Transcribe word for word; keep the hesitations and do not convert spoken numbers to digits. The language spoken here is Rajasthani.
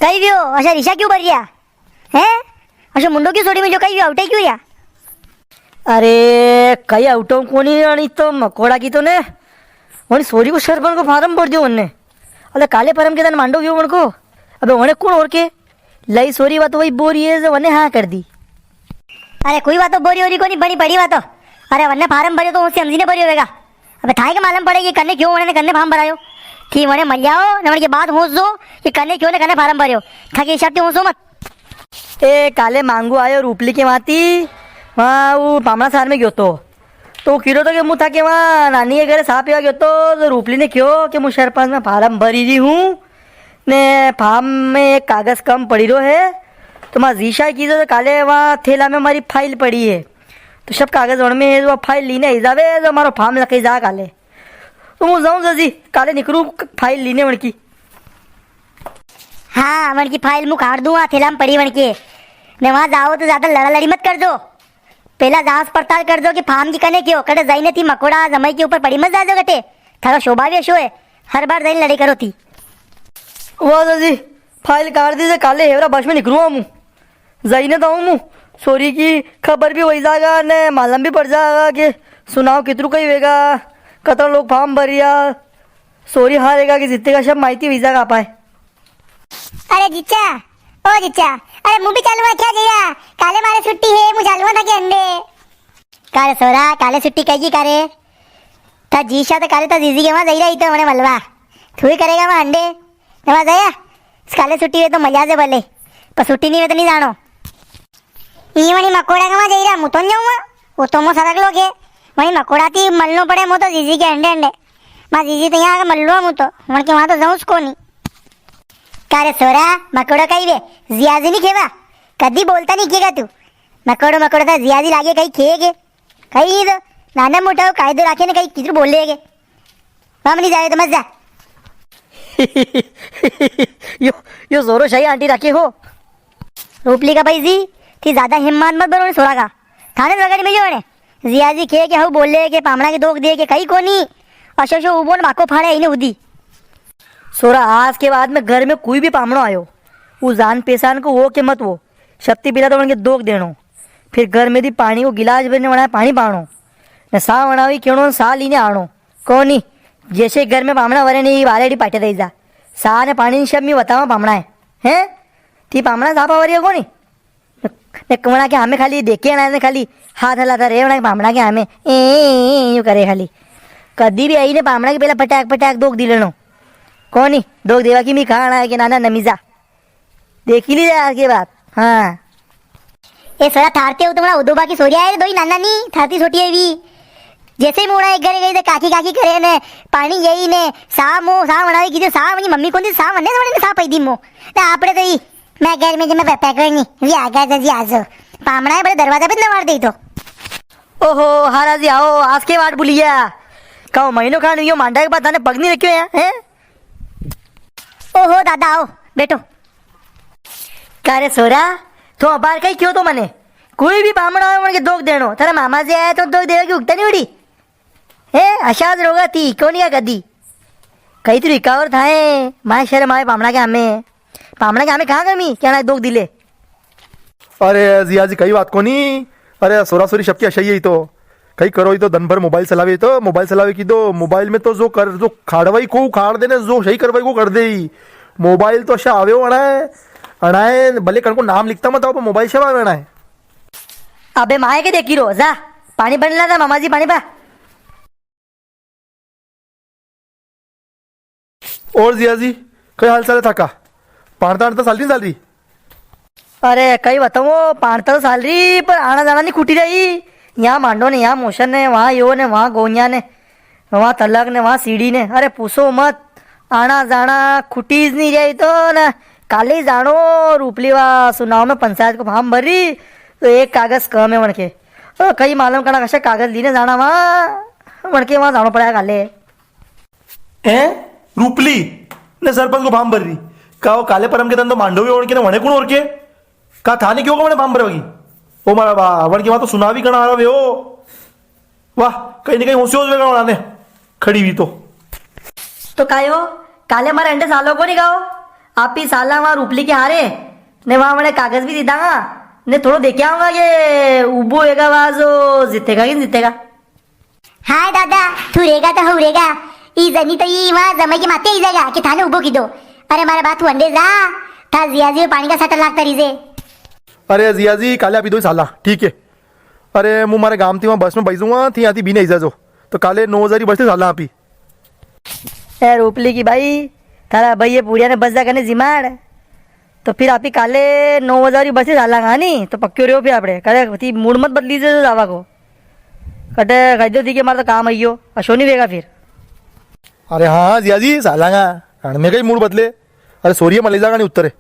कई व्यो, अशा रिशा क्यों भर रिया? हैं? अशो मुंडो क्यों सोड़ी मेल्यो, कई व्यो, अवटे क्यों रिया? अरे, कई अवटो कोनी, अणी तो मकोड़ा की तो ने, वणी सोरी को सरपंच को फार्म भर दियो वणे। अले काले परम के दन मांडो व्यो वणको। अबे वणे कुण ओरखे? लई सोरी वा तो वई बोरी है जो वणे हाँ कर दी। अरे कोई वा तो बोरी ओरी कोनी, बड़ी बड़ी वा तो। अरे वणे फार्म भर्यो तो उसे समझी ने भर्यो वेगा। अबे थाए के मालूम पड़े कि कने क्यों वणे ने कने फार्म भरायो। थी वणे मल्याओ ने वणे के बाद होश जो कि कने क्यों ने कने फार्म भर्यो। थाके हिसाब से होशो मत। ए, काले मांगू आयो रूपली के वां ती, वां वो पामणा सार में गयो तो। तो वो किरो तो के मु थाके वां नानी के घरे सा पीवा गयो तो, तो रूपली ने क्यो के मु सरपंच में फार्म भरी री हूँ, ने फार्म में एक कागज कम पड़ी रो है, तो मां जीशा कीजो तो काले वां थैला में मारी फाइल पड़ी है, तो सब कागज वण में है, जो फाइल लीने आई जावे, जो मारो फार्म लगे जा काले। तो मु जाऊं जदी, काले निकरू फाइल लीने वणकी। हाँ, वणकी फाइल मु काट दूं, आ थैला में पड़ी वणके। ने वां जाओ तो ज्यादा लड़ा लड़ी मत कर दो। पेला जांच पड़ताल कर दो कि फार्म की कने क्यों, कटे जाइने थी मकोड़ा जमाई के ऊपर पड़ी मत जाजो कटे। थारो शोभा भी अशो है, हर बार जाइने लड़ाई करो थी। वाह जदी, फाइल काट दी, काले हेवरा बस में निकरूंगा मु। जाइने तो आऊं मु, सोरी की खबर भी वई जागा ने मालूम भी पड़ जागा कि सुनाव कितरू कई वेगा, कतरा लोग फार्म भरिया, सोरी हारेगा कि जीतेगा, सब माहिती वई जागा आपाए। अरे जीचा, ओ जीचा, अरे मु भी चालूंगा क्या जईरा? काले मारे छुट्टी है, मु चालूंगा थाके अंडे। कारे सोरा, काले छुट्टी कईगी कारे? था जीशा तो काले था जीजी के वां जईरा ही तो वणे मलवा। तू ही करेगा वां अंडे। ने वां जाया, काले छुट्टी वे तो मल्या जे भले, पर छुट्टी नी वे तो नी जाणो। ई वणी मकोड़ा के वां जईरा, मु तो नी जाऊंगा। वो तो मो सरक लोग है। वणी मकोड़ा थी मलनो पड़े, मो तो जीजी के अंडे अंडे। मां जीजी तो यां आके मल लूं मु तो, वणके वां तो जाऊंस कोनी। कारे सोरा, मकोड़ो कई वे, जियाजी नी खेवा? कदी बोलता नी केगा तू। मकोड़ो, मकोड़ो था जियाजी लागे कई खेगे। कई तो नाना मोटा हो, कायदो राखे ने कई किधर बोलेगे। वां नी जावे तो मत जा। यो, यो सोरो शाही आंटी राखे हो। रूपली का भाई जी, थी ज्यादा हिम्मत मत भरो नी सोरा का। थाने रगड़ी मिलियो ने। जियाजी के के हऊ बोले के पामणा के दोख दे के कई कोनी। अशो शो उबो ने बाको फाड़े इने उदी। सोरा, आज के बाद में घर में कोई भी पामणो आयो, वो जान पहचान को वो के मत वो, सबती पहला तो वणके दोख देणो, फिर घर में दी पाणी को गिलास भरने वणाए पाणी पाणो, ने सा वणावी केणो, सा लीने आणो। कोनी, जैसे घर में पामणा वरे नी, वाले डी पाटे रही जा। सा ने पाणी सब मी बतावा पामणा है। हैं? ती पामणा सा पावरियो कोनी? ने कमणा के हमें खाली देखे ना, ने खाली हाथ हलाता रे, वणा के पामणा के हमें ए, ए, ए, यूं करे खाली। कदी भी आई ने पामणा के पहला पटाक, पटाक दोख दी लेणो। कोनी, दोख देवा की मी कहा ना है कि नाना नमीजा। देखी लीजे आज के बाद। हाँ। ए सोरा, थारते हो तुम्हारा उदोबा की सोरिया है, दोई नाना नी, थारती छोटी है भी। जैसे ही मोड़ा एक घरे गई तो काकी काकी करे ने, पाणी गई ने, सा मो, सा वणाई कीधे, सा वणी मम्मी कोनी, सा वणे, वणे ने सा पई दी मो। ना आपड़े तो ई, मैं घर में जमे पापा कोनी, वी आगा जदी आजो। पामणा है बड़े दरवाजा पे नवार दे तो। ओहो, हारा जी आओ, आज के वाट बुलिया। काओ महीनो खान यो मांडा के बाद थाने पग नी रख्यो है, हैं? ओहो दादा, आओ, बैठो। का रे सोरा, तो अबार कई क्यों तो मने? कोई भी बामण आवे, वणके दोख देणो। थारा मामा जी आया तो दोख देवा की उगता नी उड़ी। ए, अशाज रोगा थी, क्यों नी आ कदी? कई तू रिकावर थाए, माय शर्म आवे पामणा के हमें। पामणा के हमें कहाँ कमी, क्या ना दोख दिले? अरे जिया जी, कई बात कोनी। अरे सोरा सोरी सबकी अशाई है तो। कई करो ही तो, दन भर मोबाइल चलावे तो, मोबाइल चलावे की दो, मोबाइल में तो जो कर, जो खाड़वाई को खाड़ देने, जो सही करवाई को कर दे ही। मोबाइल तो अशा आवे हो अणाए, अणाए भले कण को नाम लिखता मत आओ, पर मोबाइल शवा आवे अणाए। अबे माए के देखी रो, जा, पाणी बन ला था मामा जी, पाणी पा। और जिया जी, कई हाल चाल है थाका? पाणता आणता साल री, साल री? अरे, कई बताऊं, पाणता तो साल री, पर आना जाना नी खुटी रही। यहाँ मांडो ने, यहाँ मोशन ने, वहाँ यो ने, वहाँ गोनिया ने, वहाँ तलक ने, वहाँ सीढ़ी ने। अरे, पूछो मत, आना जाना खुटी ज नी रही तो ना। काले ही जाणो, रूपली वा सुनाव में पंचायत को फार्म भर री, तो एक कागज कम है वणके। ओ, कई मालूम कणा कशा कागज लीने जाणा वहाँ, वणके वहाँ जाणो पड़ेगा काले। हैं? रूपली ने सरपंच को फार्म भर री। का वो काले परम के दन तो मांडो भी ओढ़ के ने वणे कुण ओढ़ के? का थाने क्यों का वणे फार्म भरवा की? ओ मारा वाह, वण की वहाँ तो सुनाव ही कणा आ रहा वे हो। वाह, कई ने कई होशियो होवेगा वणा ने। खड़ी हुई तो। तो कायो, काले मारे अंडे सालो को नी गाओ? आपी साला वहां रूपली के हारे, ने वहां वणे कागज भी दीदांगा, ने थोड़ो देखे आऊंगा के उबो वेगा वा जो जीतेगा कि नी जीतेगा। हाय दादा, तू रेगा तो हऊ रेगा। ई जनी तो ई वहां जमाई के माते ही जाएगा कि थाने उबो कीदो। अरे मारे बात तू अंडे जा, था जियाजी पाणी का सट्टा लागता रीजे। अरे जियाजी, काले आपी दो साला, ठीक है। अरे, मु मारे गाम थी वहां बस में बैठूंगा, थी आती बीने आई जाजो। तो काले नौ हजार री बस थी साला आपी। ए रूपली की बाई, थारा भाई ये पुड़िया ने बस जा कने जिमाड़, तो फिर आपी काले नौ हजार री बस से चालांगा नी, तो पक्क्यो रहो फिर आपड़े। कदे थी मूड मत बदली जे जावा को। कटे कह दो थी के मारे तो काम आइयो, अशो नी वेगा फिर। अरे हाँ, हाँ, जिया जी, चालांगा। अण में कई मूड बदले। अरे, सोरिया मले जागा नी उत्तरे।